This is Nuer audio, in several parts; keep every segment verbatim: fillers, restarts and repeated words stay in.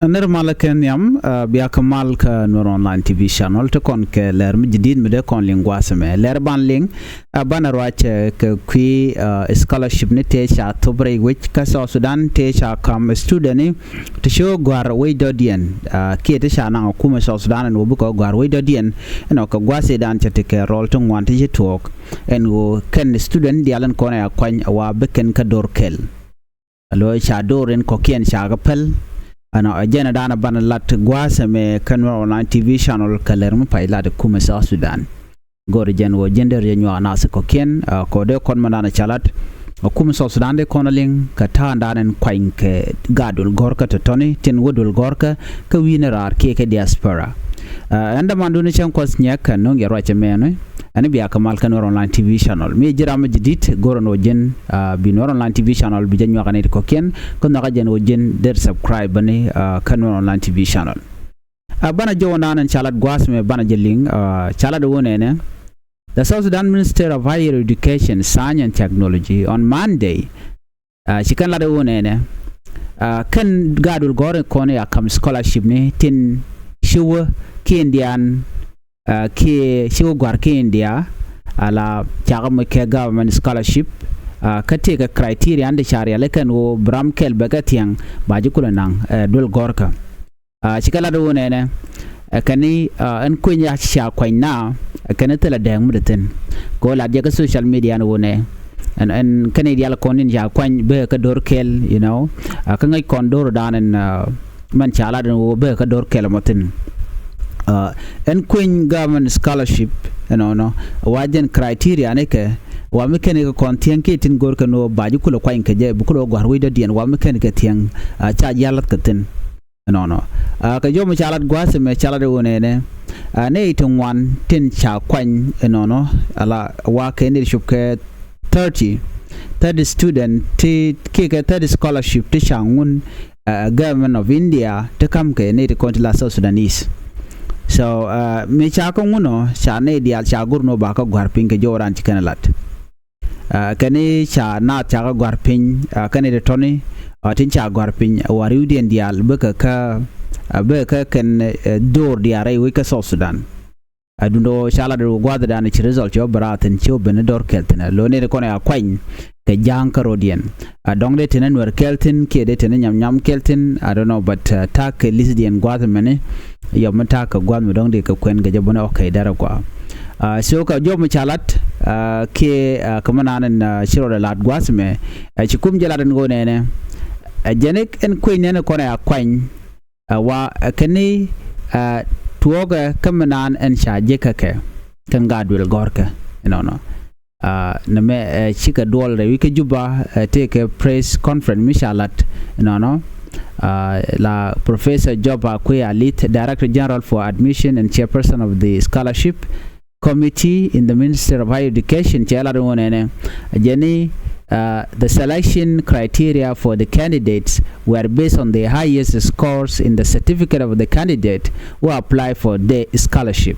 Nir malä kɛ nhiam, ah, bia kɛ mal kä Nuer Online T V channel ti kɔn kɛ lɛr mi jadid mi dee kɔn liŋ gua̱a̱th ɛmɛ. Lɛr ban liŋ, ah, banɛ ruac, eh, kɛ kui̱, ah, scholarship ni tëë ca thop rɛy wec kä South Sudan, tëë ca ka̱m student ni ti ci wä gɔ̱a̱r wec dɔ̱diɛn, ah, kiɛ ti ca naŋ ɛ kumɛ South Sudan ɛn wä bikɛ wä gɔ̱a̱r wec dɔ̱diɛn. Ɛnɔ kɛ gua̱a̱th ëëdan cɛ ti kɛ rɔl ti ŋuan ti ci tuɔɔk ɛn wä kɛn student diaal ɛn kɔn ɛ a kuany ɛ wa bi kɛn kä dor kɛl. Alo ca dor in kɔkiɛn ca kɛ päl. Ɛnɔ ɛ jɛn ɛ da̱a̱n ɛ banɛ lat gua̱a̱th ɛmɛ kä Nuer Online T V channel kɛ lɛr mi pay lat ɛ kumɛ South Sudan. Go̱r jɛn wä ji̱n der jɛ nyuak nath kɔkiɛn, ah, kɔ dee kɔn mɛ da̱a̱n ɛ ca lat ɛ kumɛ South Sudan dee kɔn ɛ liŋ kɛ ta̱a̱ da̱a̱n ɛn kuany kɛ gaat duël gɔ̱rkä tɔ̱tɔ̱ni tin wä duël gɔ̱rkä kä wi̱i̱ni raar kiɛ kɛ diaspora. Ah, ɛn dämandun cäŋ kuɔth nyɛk kɛ no̱ŋ yɛ ruac ɛmɛni. Ɛn bia kɛ mal kä Nuer Online T V channel. Mi ji̱ ram mi ji̱ di̱t go̱r ɛn wä ji̱n, ah, bi Nuer Online T V channel bi jɛ nyuak ɛ nɛy ti kɔkiɛn. Kä nhɔakä jɛn wä ji̱n der subscribe bäni, ah, kä Nuer Online T V channel. Ah, banɛ jɔw ɛn da̱a̱n ɛn ca lat gua̱a̱th ɛmɛ banɛ jɛ liŋ, ah, ca lat ɛ wä nɛnɛ. The South Sudan Minister of Higher Education, Science and Technology on Monday, ah, ci kɛn lat ɛ wä nɛnɛ. Ah, kɛn gaat duël gɔ̱rä kɔn ya ka̱m scholarship ni tin ci wä kiɛ indian, ah, kiɛ ci wä gɔ̱a̱r kiɛ india. Ala cakɛ moc kɛ government scholarship, ah, kä tëëkɛ criteria in ti ca rialikä ɛn wä bi ram kɛl bɛ kɛ thiäŋ ba ji̱ kulɛ naŋ, eh, duël gɔ̱rkä. Ah, ci kɛ lat ɛ wä nɛnɛ, ɛ kɛn ni, ah, ɛn kueny ya ca kuany na, ɛ kɛn ni thilɛ dɛɛŋ mi ti thi̱n. Kɛ wä lat jɛ kä social media ɛn wä nɛ. Ɛn, ɛn kɛn ni diaal kɔn in ca kuany bee kä dor kɛl, you know. Ah, kä ŋäc kɔn dor da̱a̱n ɛn, ah, mɛn ca lat ɛn wä bee kä dor kɛl mɔ thi̱n. Ah, ɛn kueny government scholarship, you know, nɔ. Wa jɛn criteria ni kɛ, wa mi kɛn kɛ kɔn thiäŋ kiɛ tin go̱r kɛ ni wä ba ji̱ kulɛ kuany kɛ jɛ, bi kulɛ wä gɔ̱a̱r wec dɔ̱diɛn, wa mi kɛn kɛ thiäŋ, ah, ca ji̱ a lath kɛ thi̱n. Ɛnɔnɔ. Ah, kɛ jɔw mi ca lat gua̱a̱th ɛmɛ ca lat ɛ wä nɛnɛ. Ah, nɛy ti ŋuan tin ca kuany ɛnɔnɔ. Ala wa kɛ nɛy ti cop kɛ thirty, thirty student ti kiɛ kɛ thirty scholarship ti ca ŋun, ah, government of India ti ka̱m kɛ nɛy ti kɔn ti la South Sudanese. So, ah, mi ca kä ŋun ɔ ca nɛy diaal ca go̱r ni wä ba kä gɔ̱a̱r piny kɛ jɔw ran ci kɛn ɛ lat. Ah, kɛn ni ca naath ca kɛ gɔ̱a̱r piny, ah, kɛn ni ti tɔ̱ni, ah, tin ca gɔ̱a̱r piny, ah, wa ri̱wdiɛn diaal bikɛ kä, ah, bikɛ kä kɛn, eh, dor diaal rɛy wec kä South Sudan. Ah, duundɛ ɣöö ca lat ɛ wä gua̱a̱thdan ci result cɛ wä bɛ raar thi̱n, ci wä ben ni dor kɛl thi̱n. Lo ni ti kɔn ya kuany kɛ ja̱a̱ŋ kä ro̱diɛn. Ah, dɔ̱ŋ dee tin ni Nuɛr kɛl thi̱n kiɛ dee tin ni Nyamnyam kɛl thi̱n, I don't know, but, ah, ta̱a̱ kɛ listdiɛn gua̱a̱th mɛni. Yɔ mi ta̱a̱ kɛ gua̱a̱th mi dɔ̱ŋ dee kɛ kuɛn kɛ jɛ bä ni, okay, derɛ gɔaa. Ah, so kɛ jɔw mi ca lat, ah, kiɛ, ah, kɛ mi naan ɛn, ah, ci rɔɔdɛ lat gua̱a̱th mɛ, ah, ci kum jɛ lat ɛn ɣöö nɛnɛ. Ah, jɛn ɛn kueny nɛn kɔn ɛ a kuany, ah, wa, ah, kɛn ni, ah, tuɔɔkɛ kä mi naan ɛn ca jek kä kɛ kɛn gaat duël gɔ̱rkä, you know, nɔ. Ah, nɛmɛ, eh, cikɛ duɔl rɛy wec kä Juba, eh, tëëkɛ press conference mi ca lat ɛnɔnɔ. Ah, la Professor Job Akui Alith, Director General for Admission and Chairperson of the Scholarship Committee in the Ministry of Higher Education, cɛ lat ɛn ɣöö nɛnɛ. Jɛn ni, ah, the selection criteria for the candidates were based on the highest scores in the certificate of the candidate who apply for the scholarship.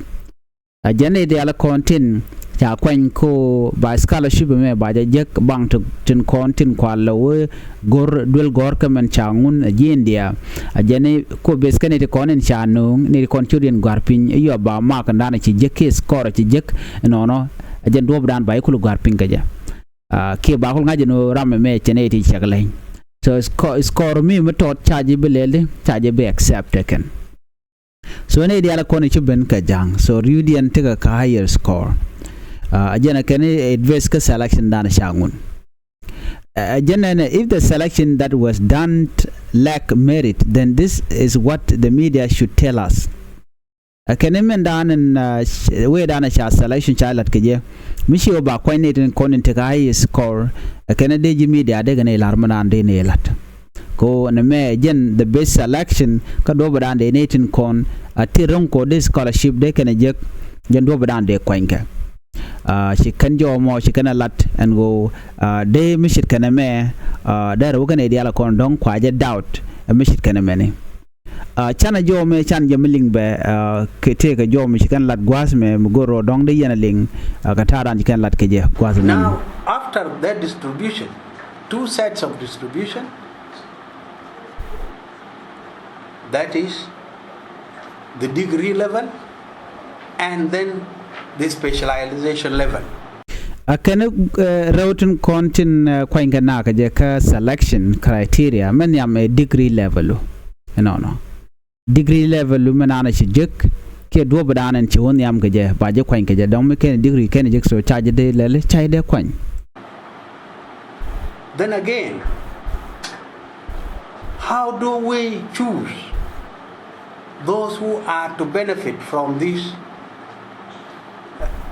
A jɛn i̱ diaal kɔn tin ca kuany ko ba scholarship mɛ ba jɛ jek baŋ ti, tin kɔn tin kual lɛ wee go̱r duel gɔ̱r kɛ mɛn ca ŋun a ji̱ India. A jɛn i̱ ko beth kɛ ni ti kɔn in ca nuŋ ni ti kɔn cot in gɔ̱a̱r piny i̱ yɔ ba mak in dan ci jek kiɛ score ci jek inɔnɔ. A jɛn duɔ̱p dan ba i̱ kul gɔ̱a̱r piny kɛ jɛ. A kiɛ ba kul ŋa̱c in ram mɛ cɛ ni ti cɛk leny. So score, score mi mi tɔt ca ji̱ bi lɛl di ca ji̱ bi accept kɛn. So ni diaal kɔn i̱ ci ben kɛ ja̱a̱ŋ. So ri̱wdiɛn tekɛ kä higher score. A jɛn a kɛn i̱ advance kä selection dan ca ŋun. A jɛn ɛn, if the selection that was done lack merit, then this is what the media should tell us. A kɛn i̱ min dan in, a, wee dan ca selection ca lat kɛ jɛ. Mi ci wä ba kuany ni tin kɔn in tekɛ high score. A kɛn i̱ dee ji̱ media dee kɛn i̱ lar mi dan dee ni lat. Ko nɛmɛ jɛn the best selection kä duɔ̱p dan dee ni tin kɔn a ti ro̱ŋ ko dee scholarship dee kɛn a jek. Jɛn duɔ̱p dan dee kuany kɛ. A, ci kɛn jɔw mɔ ci kɛn a lat ɛn ɣöö, a, dee mi ce̱tkɛ nɛmɛ, a, dee rɛw kɛn i̱ diaal kɔn dɔ̱ŋ kua jɛ doubt ɛ mi ce̱tkɛ nɛmɛ ni. A, canɛ jɔw mɛ can jɛ mi liŋ bɛ, a, kɛ tëëkɛ jɔw mɛ ci kɛn lat gua̱a̱th mɛ mi go̱r rɔ dɔ̱ŋ dee yɛn a liŋ, a, kɛ ta̱a̱ dan ci kɛn lat kɛ jɛ gua̱a̱th mɛ. Now, after that distribution, two sets of distribution, That is the degree level and then the specialization level. A kɛn rɛw tin kɔn tin kuany kɛ nakä jɛ kä selection criteria mɛ nhiam ɛ degree level. Inɔnɔ degree level mɛ nanɛ ci jek kiɛ duɔp dan ɛn ci wä nhiam kɛ jɛ ba jɛ kuany kɛ jɛ dɔŋ mi kɛn degree kɛn jek so ca jɛ dee lɛl ca jɛ dee kuany. Then again, how do we choose those who are to benefit from these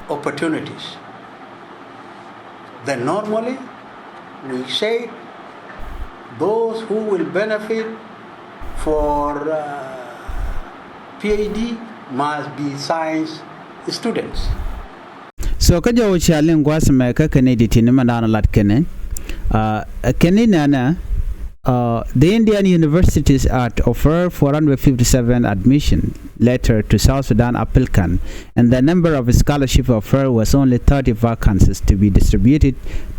opportunities? Then normally we say those who will benefit for uh, PhD must be science students. So kä jɔw cia liŋ gua̱th mɛ kä kɛn i̱ di̱t in mɛ da̱a̱n lat kɛnɛ. Kɛn i̱ nɛnɛ, the Indian universities are offer four hundred fifty-seven admission letter to South Sudan applicant, and the number of scholarship offer was only thirty vacancies to be distributed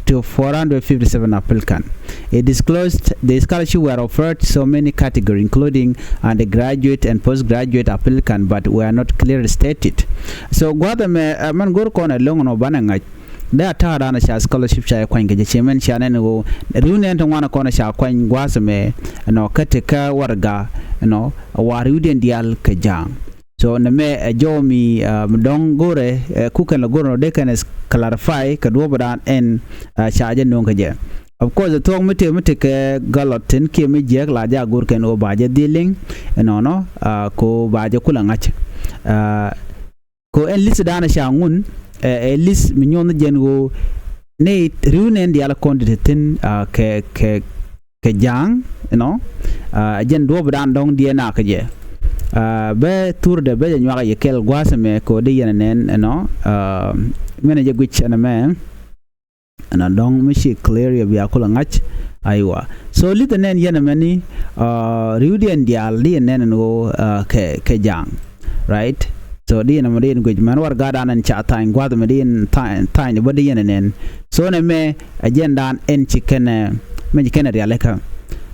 to four hundred fifty-seven applicant. It disclosed the scholarship were offered so many category, including undergraduate and postgraduate applicant, but were not clearly stated. So gua̱th ɛmɛ, ɛ, mɛn go̱r kɔn ɛ lo̱ŋ nɔ banɛ ŋa̱c. Dee a ta̱a̱ da̱a̱n ca scholarship ca kuany kɛ jɛ ci mɛn cia nɛn ɣöö ri̱w nɛn ti ŋuan kɔn ca kuany gua̱th ɛmɛ, ɛnɔ, kä ti kä warɛga, ɛnɔ, wa ri̱wdiɛn diaal kɛ ja̱a̱ŋ. So nɛmɛ ɛ jɔw mi, ɛ, mi dɔ̱ŋ go̱rɛ, ɛ, kukɛn lɛ go̱rɛ nɔ dee kɛn ɛ clarify kɛ duɔ̱ɔ̱p dan ɛn, ɛ, ca jɛ no̱o̱ŋ kɛ jɛ. Of course, ɛ thuɔ̱k mi tëë mi tëë kɛ galɔt tin kiɛ mi jiɛk la jɛ a go̱r kɛn ɣöö ba jɛ dhil liŋ, ɛnɔnɔ, ɛ, ko ba jɛ kulɛ ŋa̱c. Ɛ, ko ɛn list dan ca ŋun, ɛ, ɛ list mi nyuɔ̱n jɛn ɣöö ni ri̱w nɛn diaal kɔn ti te thi̱n, ɛ, kɛ, kɛ, kɛ ja̱a̱ŋ, you know, ɛ jɛn duɔ̱ɔ̱p dan dɔ̱ŋ diɛn a kɛ jɛ. Ɛ, bɛ thurdɛ bɛ jɛ nyuak yɛ kɛl gua̱a̱th ɛmɛ kɛ ɣöö di yɛn ɛ nɛn, you know, ɛ, mɛn ɛ jɛ guic ɛn ɛmɛ. Ɛn a dɔ̱ŋ mi ci clear yɛ bia kulɛ ŋa̱c. Aywa. So lith ɛ nɛn yɛn ɛmɛni, ɛ, ri̱wdiɛn diaal di yɛn nɛn ɛn ɣöö, ɛ, kɛ, kɛ ja̱a̱ŋ. Right? So di yɛn ɛmɛ di yɛn guic mɛn warɛgadan ɛn ca tha̱a̱ny gua̱th ɛmɛ di yɛn tha̱a̱ny, tha̱a̱ny bä di yɛn ɛ nɛn. So nɛmɛ ɛ jɛn dan ɛn ci kɛn ɛ, mɛ ci kɛn ɛ rialikä.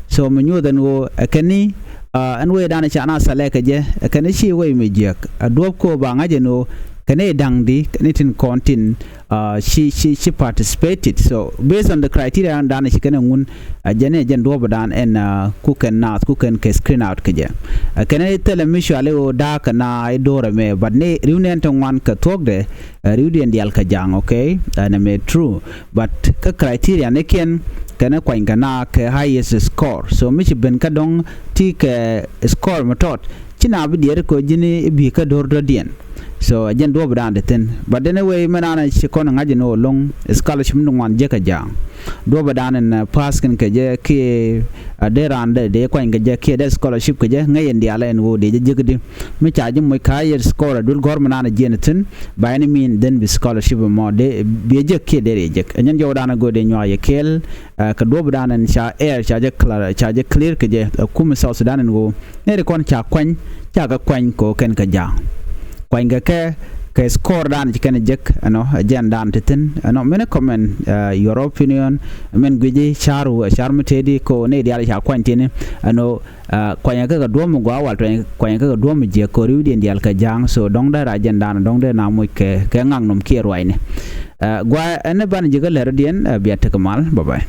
So mi nyuuth ɛn ɣöö ɛ kɛn ni, ɛ, ɛn wee dan ca na thilɛ kɛ jɛ, ɛ kɛn ni ci wee mi jiäk. Ɛ duɔ̱p kɛ ɣöö ba ŋa̱c ɛn ɣöö kɛn ni da̱ŋ di, kɛn ni tin kɔn tin, ɛ, ci, ci, ci participated. So based on the criteria dan ci kɛn ɛ ŋun, ɛ jɛn ni ɛ jɛn duɔ̱p dan ɛn, ɛ, kukɛn naath, kukɛn kɛ screen out kɛ jɛ. Ɛ kɛn ni thilɛ mi cuali ɣöö da̱a̱k kɛ na i̱ do̱r ɛmɛ, but ni ri̱w nɛn ti ŋuan kɛ thuɔ̱kdɛ, ɛ, ri̱wdiɛn diaal kɛ ja̱a̱ŋ, okay? Ɛn ɛmɛ true. But kä criteria ni kiɛn kɛn kuany kɛ na kɛ highest score. So mi ci ben kä dɔ̱ŋ ti kɛ score mi tɔt, ci na bi diɛɛr kɛ ji̱n i̱ bi kä do̱r dɔ̱diɛn. So ɛ jɛn duɔ̱ɔ̱p dan ti thi̱n. But anyway, mɛ naan ci kɔn ŋa̱c ni ɣöö lo̱ŋ scholarship ni ŋuan jek kɛ ja̱a̱ŋ. Duɔ̱ɔ̱p dan ɛn, ɛ, pass kɛn kɛ jɛ kiɛ, ɛ, dee raan dee, dee kuany kɛ jɛ kiɛ dee scholarship kɛ jɛ, ŋäc ɛn diaal ɛn ɣöö dee jɛ jek di. Mi ca ji̱ moc ka highest score a duel gɔ̱r mi naan jiɛn thi̱n, by any mean, then bi scholarship mɔ dee bi jek kiɛ dee rɛ jek. Ɛ nyɛn jɔwdan a go̱o̱r dee nyuak yɛ kɛɛl, ɛ, kɛ duɔ̱ɔ̱p dan ɛn ca air ca jɛ clear, ca jɛ clear kɛ jɛ, ɛ, kum South Sudan ɛn ɣöö nɛy ti kɔn ca kuany, ca kɛ kuany kɛ ɣöö kɛn kɛ ja̱a̱ŋ. Kuany kɛ kɛ, kɛ score dan ci kɛn jek, ɛnɔ, ɛ jɛn dan ti thi̱n, ɛnɔ, mɛn comment, ɛ, your opinion, mɛn guici car, car mi tëëdi kɛ ɣöö nɛy diaal ca kuany tini, ɛnɔ, Ɛ, kuanyɛ kä kɛ duɔ̱m mi gua̱a̱ wal, kuanyɛ, kuanyɛ kä kɛ duɔ̱m mi jiɛk kɛ ri̱wdiɛn diaal kɛ ja̱a̱ŋ. So dɔ̱ŋ dee rac jɛn da̱a̱n, dɔ̱ŋ dee na moc kɛ, kɛ ŋaknɔm kiɛ ruacni. Ɛ, gua̱a̱ ɛn ni banɛ ji̱ kä lɛr diɛn, ɛ, bia tekɛ mal. Bye bye.